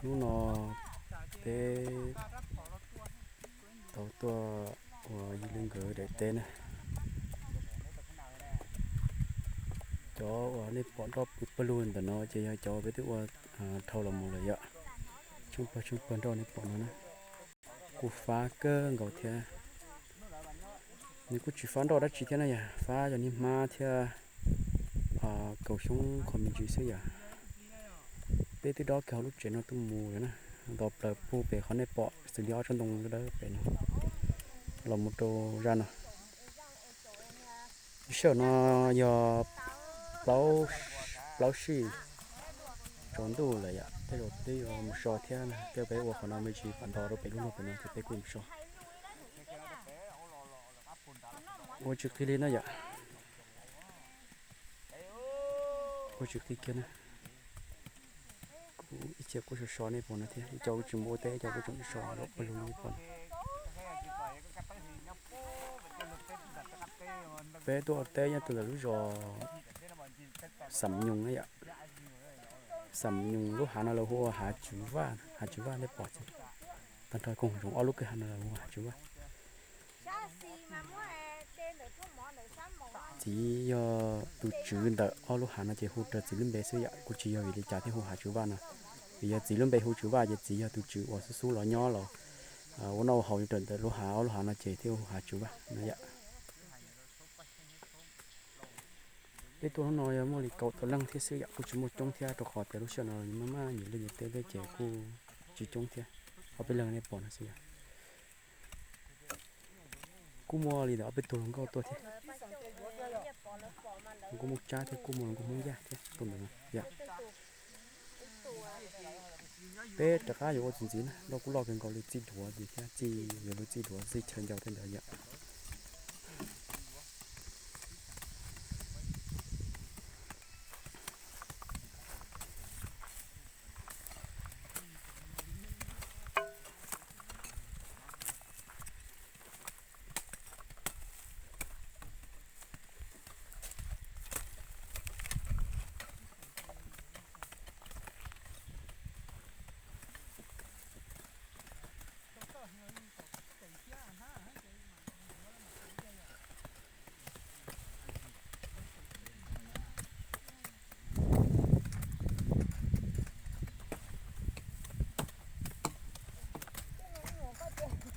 Hnub no peb tau tuaj ua yig li nkawd daim teb na. Cov uas nej pom nroj pw pawg lug ntawm no ces yog cov peb twb ua dhau los mus lawm yom. Tsheej pawg tsheej pawg nroj nej pom no na. Kuj fab kawg nkaus thiab. Nws kuj tsis fab nroj dab tsi thiab na yom, fab cov niag hmab thiab kaus xyoob qho me ntsis xwb yom. Peb twb dob kiag hauv lub tsev no tuaj mus lawm na. Nto plaws puag pem qhov nej pom xws li ob tsob ntoo dawb pem no los mus rau zaj no. Lub sij hawm no yog plaub sij tsaus ntuj lawm yom, tej zaum twb yuav mus so thiab na. Tej zaum peb ua qhov no me ntsis pam nto rau pem lub luag pem no ces peb kuj mus so. Ua tsis qi li na yom. Ua tsis qi kiag na. Kuv ib txhia kuj so so nej pom no thiab, ib co kuj tsis mus ua teb, ib co kuj tseem so so pawg lug li pom no. Peb tuaj ua teb nyob rau ntawm lub zos Xam Nyoos na yom. Xam Nyoos lub hav no lawv hu ua hav Tswv Vaj, hav Tswv Vaj nej pom tsis? Tag nrho koog zoov ob lub kwj ha no lawv hu ua hav Tswv Vaj. Txiv yog tus tswv ntawm ob lub hav no ces hu raws txiv lub npe xwb yom, kuj tsis yog vim li cas thiaj hu hav Tswv Vaj no. Vim yog txiv lub npe hu Tswv Vaj ces txiv yog tus tswv uas xub xub los nyob los ua noj ua haus nyob rau ntawm lub hav, ob lub hav no ces thiaj hu hav Tswv Vaj no yom. Peb tuaj hnub no yog muaj li kaum tawm leej thiab xwb yom, kuj tsis muaj coob thiab rau qhov tias lub sij hawm no maj maj nyias liaj nyias teb thiab ces kuj tsis coob thiab. Ob peb leeg nej pom no xwb yom. Kuj muaj li ntawm ob peb tug hluas nkauj tuaj thiab. Kuj muaj Tsab thiab kuj muaj hluas nkauj Hmoob Yaj thiab tuaj ntawm no yom. Peb rov qab yuav ua txuas ntxiv na, nroj kuj loj kawg nkaus li, txij duav ntxiv thiab txij yuav luag txij duav txij chaw ncau tej ntawd yom.